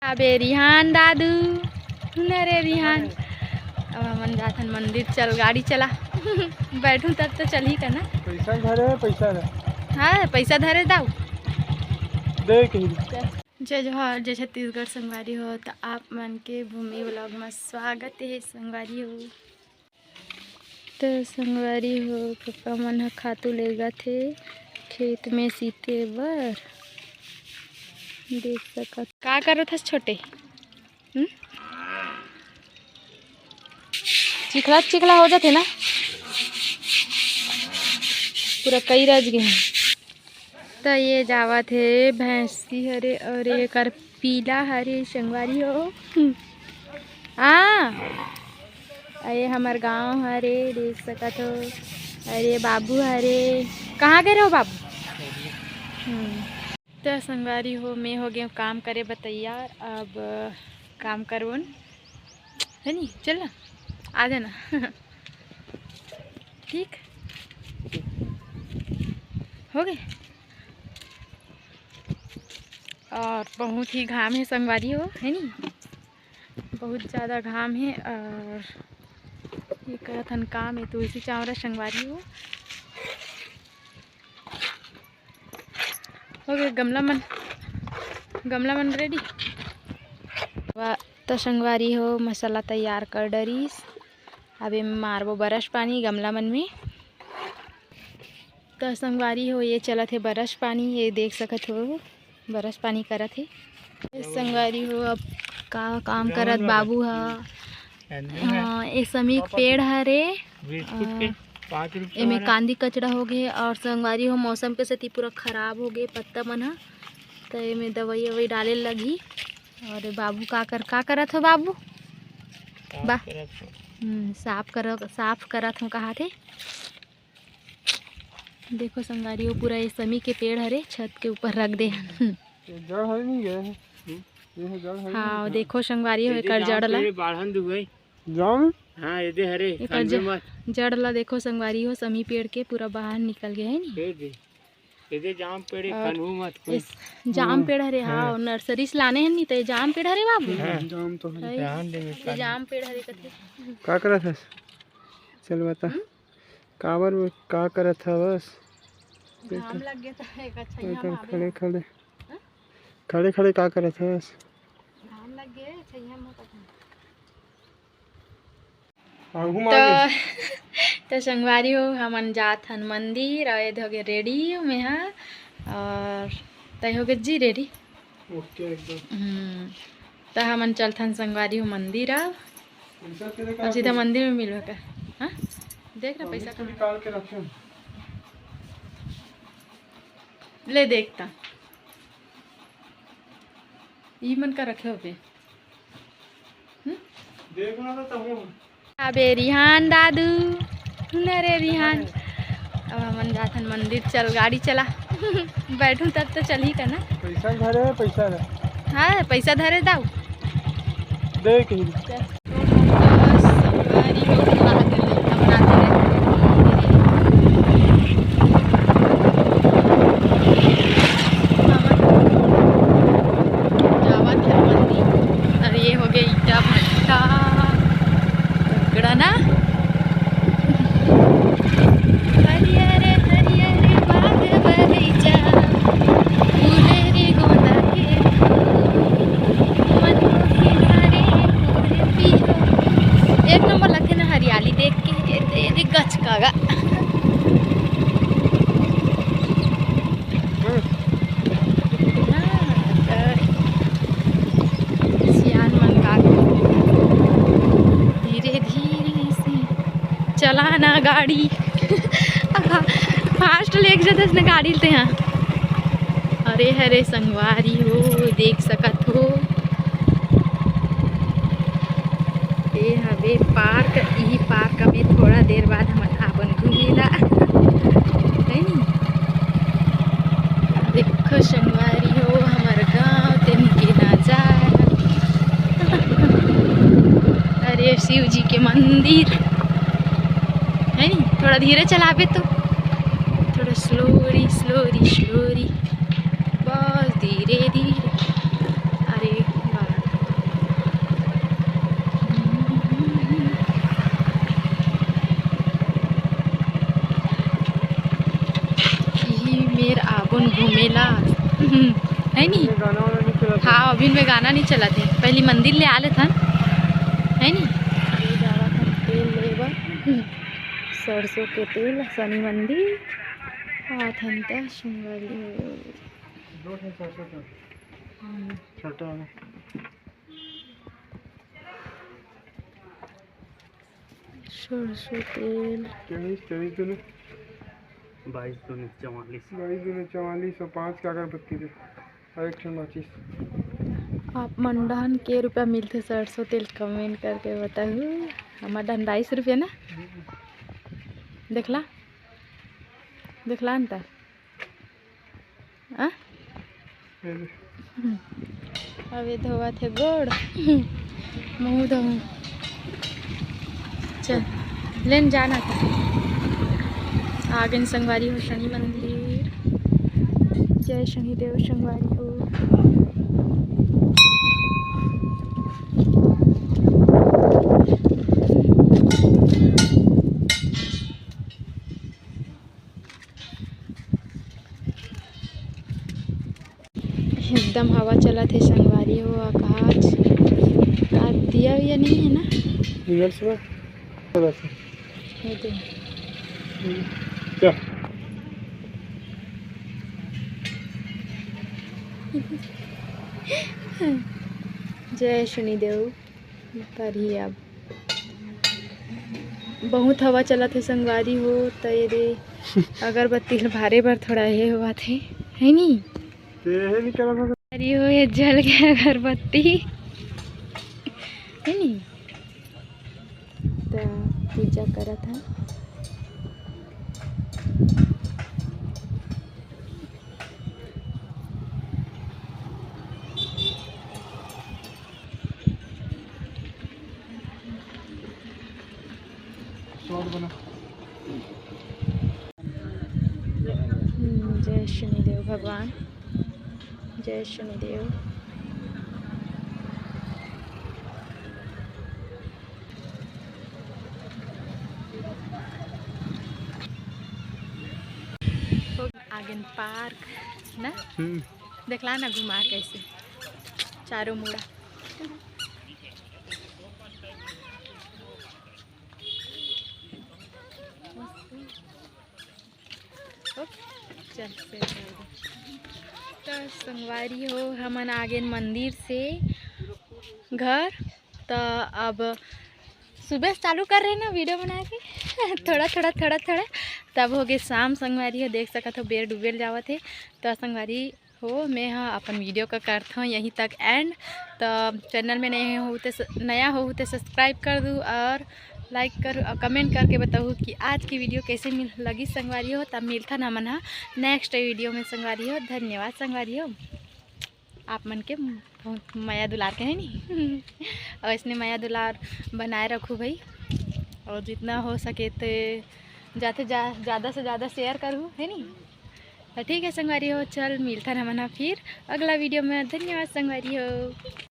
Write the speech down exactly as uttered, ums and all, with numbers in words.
अबे रिहान दादू, सुन रे रिहान, अब हमन जाथन मंदिर। चल गाड़ी चला। बैठू तब तो चलही का ना। पैसा धरे, पैसा धरे। हाँ, पैसा धरे दाऊ। दे कही। जय जोहार, जय छत्तीसगढ़ संगवारी हो। तो आप मन के भूमि व्लॉग में स्वागत है संगवारी हो। तो संगवारी हो, कका मन ह खातू लेगत हे खेत में सीते बर। देख सकत का करत हस छोटे? हम्म? चिखला चिखला हो जाथे ना, पूरा कई रज गे हे। त ये जावत हे भैंसी हरे, और ये कर पीला हरे संगवारी हो। हाँ, अरे हमर गांव हरे, देख सकत हो। अरे बाबू हरे, कहाँ गए रहो बाबू? हम्म। त संगवारी हो, मैं हो गए काम करे बर तैयार। अब काम करवन है नी, चल ना, आ जाना। ठीक हो गए। और बहुत ही घाम है संगवारी हो, है नी, बहुत ज़्यादा घाम है। और ये करत हन काम, ये तुलसी चावरा संगवारी हो। हो गए गमला मन, गमला मन रेडी। वाह, त संगवारी हो, मसाला तैयार कर डरिस। अब एमे मारबो बरस पानी गमला मन में। त संगवारी हो, ये चलत हे बरस पानी, ये देख सकत हो बरस पानी करत हे। संगवारी हो, अब का काम करत बाबू ह। हाँ, ये समी के पेड़ हरे। एमे कांदी कचड़ा हो गए और संगवारी हो, मौसम के सेती पूरा खराब हो गए पत्ता मन ह, त एमे दवाई अवाई डाले लगही। और बाबू का कर, का करत हो बाबू? बा-, हम्म, साफ कर, साफ करत हो कहा थे। देखो संगवारी हो, पूरा ये समी के पेड़ हरे, छत के ऊपर रख दे हन। ये जड़ हरे नहीं गए हैं। ये है जड़ हरे हाँ, नहीं गए। देखो संगवारी हो, ये एकर जड़ ला। पेड़ बाढ़न दुबई। जाम? हाँ, ये दे हरे, एकर ज-, जड़ ला देखो संगवारी हो, समी पेड़ के पूरा बाहर निकल गए है नी। ये दे, ये दे जाम पेड़ है, और खनहू मत कोई। इस जाम पेड़ हरे, हाँ, हाँ। और नर्सरी से लाने हैं नी, तो ये जाम पेड़ हरे बाबू। हाँ। जाम तो है। है। ध्यान दे, ये जाम पेड़ हरे कथे। का करत हस? चल बता। हम्म? काबर में का करत हवस? घाम लग गया था, एक अच्छा यहाँ एकर में आवे। खड़े खड़े, हाँ? खड़े खड़े का करत हवस? घाम लग गया, अच्छा यहाँ में पता। आगू में तो, आगे। तो संगवारी हो, हमन जात हन मंदिर, और ये होगे रेडी में हा, और तय होगे जी रेडी। ओके एकदम। हम्म, त हमन चलथन संगवारी हो मंदिर अब। पैसा तेरे का अब सीधा रखे? मंदिर में मिलबे का। हाँ? देख ना अभी पैसा तो कहाँ निकाल के रखे हो। ले देखता। ई मन का रखे हो बे? हम्म? देखना तो तब हो। अबे रिहान दादू, सुन रे रिहान, अब हमन जाथन मंदिर। चल गाड़ी चला। बैठू तब तो चलही का ना। पैसा धरे, पैसा धरे। हाँ, पैसा धरे दाऊ। दे कही। चल। जावत हे मंदिर। अरे ये हो गया ईटा भट्टा। तगड़ा ना। हरियर हरियर बाग बगीचा, फूले रे गोंदा के फूल, मन मोहे हरे फूल पियो। एक नंबर लगथे ना हरियाली देख के, ए दे, ए दे गचका गा। हाँ, त सियान मन का धीरे धीरे से चलाना गाड़ी। फास्ट लेके जाथस ना गाड़ी ल तेहा। अरे हरे संगवारी हो, देख सकत हो, ये हवे पार्क। इही पार्क में थोड़ा देर बाद हमन आबन घूमे ला, है नी? देखो संगवारी हो, हमर गांव तेन के नजारा। अरे शिव जी के मंदिर है नी, थोड़ा धीरे चलाबे तो, थोड़ा slowly slowly slowly, बस धीरे धीरे। अरे वाह। ला, है नी? गाना वाना नहीं चलत हे। हाँ, अभी में गाना नहीं चलत हे। पहली मंदिर ले आ लेथन, है नी? अभी जावत हन तेल ले बर। सरसों के तेल, शनि मंदिर। आथन त संगवारी हो। दो ठन सरसों तेल। हम्म। छोटा वाला। सरसों तेल। तेईस, तेईस दूने। बाईस दूने चवालीस। बाईस दूने चवालीस अउ पाँच के अगरबत्ती दे। अउ एक ठन माचिस। आप मन डहन के रुपया मिलथे सरसों तेल, comment करके बताहू। हमर डहन बाईस रुपया ना? देखला, देखला अंतर। आ? अबे धोवत हे गोड़, मुँह धोहूँ। चल, लेन जाना था। आगेन संगवारी हो शनि मंदिर। जय शनि देव संगवारी हो। एकदम हवा चलत हे संगवारी हो, आकाश का दिया विया नहीं है ना? रिजल्ट सुबह चलत हे। ये दे। क्या? जय शनिदेव। पर ही अब बहुत हवा चलत हे संगवारी हो, त ये दे अगरबत्ती ल बारे बर थोड़ा ये होवत हे, है नी? ये हे नी करत हे। अरे हो, ये जल के अगरबत्ती, है नी? त पूजा करत हे। शॉर्ट बना। हम्म, जय शनिदेव भगवान, जय शनिदेव। आगेन पार्क ना, हम्म। देखला ना घुमा कैसे चारों मुड़ा। ओके, चल, फिर चल दे। त संगवारी हो, हमन आगेन मंदिर से घर। त अब सुबह से चालू कर रहे ना वीडियो बना के थोड़ा थोड़ा थोड़ा थोड़ा, तब हो गए शाम संगवारी हो। देख सकत हो बेर डूबेल जावत हे। त संगवारी हो, मैं ह अपन वीडियो का करथों यहीं तक एंड। त चैनल में नए हो ते स-, नया हो ते सब्सक्राइब कर दू और लाइक करू और कमेंट करके बताऊ कि आज की वीडियो कैसे मिल लगी संगवारी हो। तब मिलथन हमन ह नेक्स्ट वीडियो में संगवारी हो। धन्यवाद संगवारी हो, आप मन के बहुत मया दुलार के है नी। और इसने मया दुलार बनाए रखू भाई, और जितना हो सके ते जाते जा, ज़्यादा से ज़्यादा शेयर करू, है नी? त ठीक है संगवारी हो, चल मिलथन हमन ह फिर अगला वीडियो में। धन्यवाद संगवारी हो।